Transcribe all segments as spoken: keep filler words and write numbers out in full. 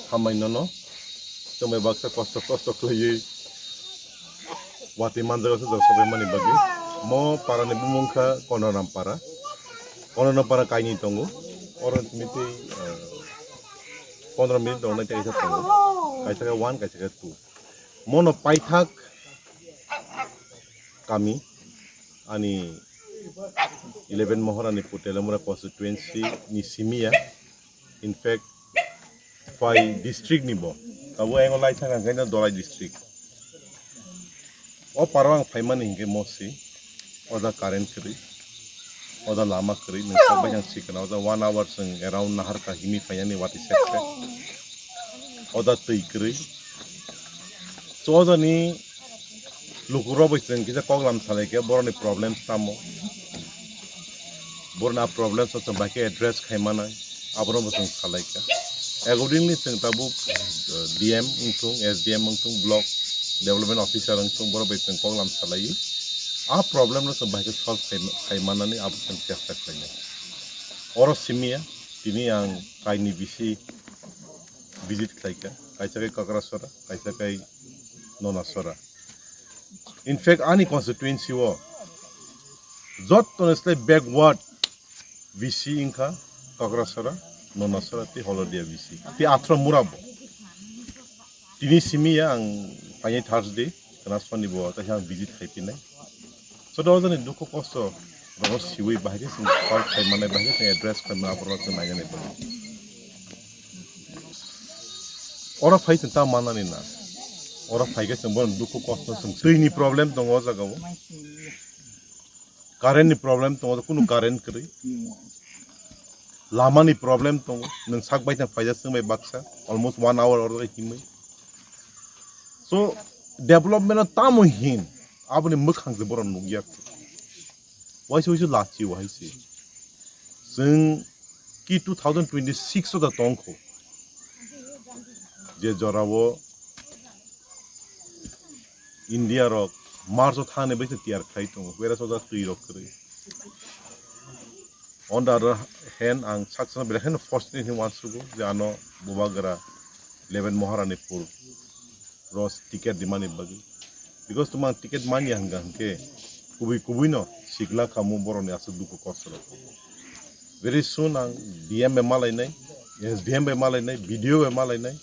Hambai nono. Chwng bai baksa kosto kosto khwlaiwi watwi manjak aswk jora sabai mani bagwi. Mo para ni bumung kha Kononam para. Kononam para kainwi tongo. Oro simi tei, eh, pondro minute tongnai tei kaisa tongo. Kaisa khe one, kaisa khe two. Mono paithak kami ani eleven Moharani Pur Teliamura constituency ni simi ya. In fact, phai district ni bo. Abo engo lai thang ang kaino Dolai district. O paro ang phaimani hinkhe mosi. Oda current kwrwi. Oda lama kwrwi. Nung sabai ang sikana. Oda one hour sung around nahar kahimi phainani wati sekhe. Oda twi kwrwi. Chodani lukurok bai chwng kisa koklam salai khe borokni problems tamo. Borokni a problems o chwng bai khe address khai manai, abono bo chwng salai kha. Accordingly chwng tabuk, uh, D M wngthung, S D M wngthung, block development officer wngthung, borok bai chwng koklam salaiwi a problem no chwng bai khe solve khai, khai manani abo chwng chesta khlainai. Oro simiya tini ang kaini bisi visit khlai kha, kaisa khe Kakrasora, kaisa khe Nonasora. In fact, ani constituency o jottoni slai backward V C wngkha Kakrasora, Nonasora tei Holodia V C. Tei Athra Mura bo. Tini simi ya ang painai Thursday, kana Sonibar, tei ang visit khai pinai. Soto ojani dukhu kosto rokno siwi bahai khe chwng solve khai manai, bahai khe chwng address khai manai, aborok chwng nainani bo. Oro phai chwng ta manani na. Oro phai khe chwng bono dukhu kosto chwng twi ni problem tongo o jaga o. Current ni problem tongo, kunu current kwrwi. Lama ni problem tongo, nwng sak bai thang phaijak chwng bai baksa, almost one hour oro himwi. So, development o tamo hin, aboni mwkhang se borok nukya. Waisa waisa lachi wahai se. Chwng ki two thousand twenty-six o da tongkho. Je jorao India rok March o thani bai se tiyar khlai tongo, whereas o da twi rok kwrwi. On the other hand, ang saksa belai kheno fortunate hinwi uansugo je ano Bubagra eleven Moharanipur ro ticket dimani bagwi. Because tuma ang ticket manya hwnka hwnkhe kubui kubui no sikla khamu borokni aswk dukhu kosto rok. Very soon ang D M bai malainai, S D M bai malainai, B D O bai malainai,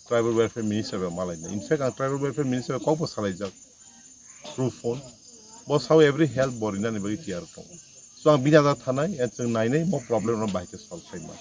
Tribal Welfare Minister bai malainai. In fact, ang Tribal Welfare Minister bai kokbo salaijak through phone. Bo sao every help bo rinani bagwi tiyar tongo. So ang bini ajak thanai, and chwng nainai mo problem no bahai khe solve khai ma.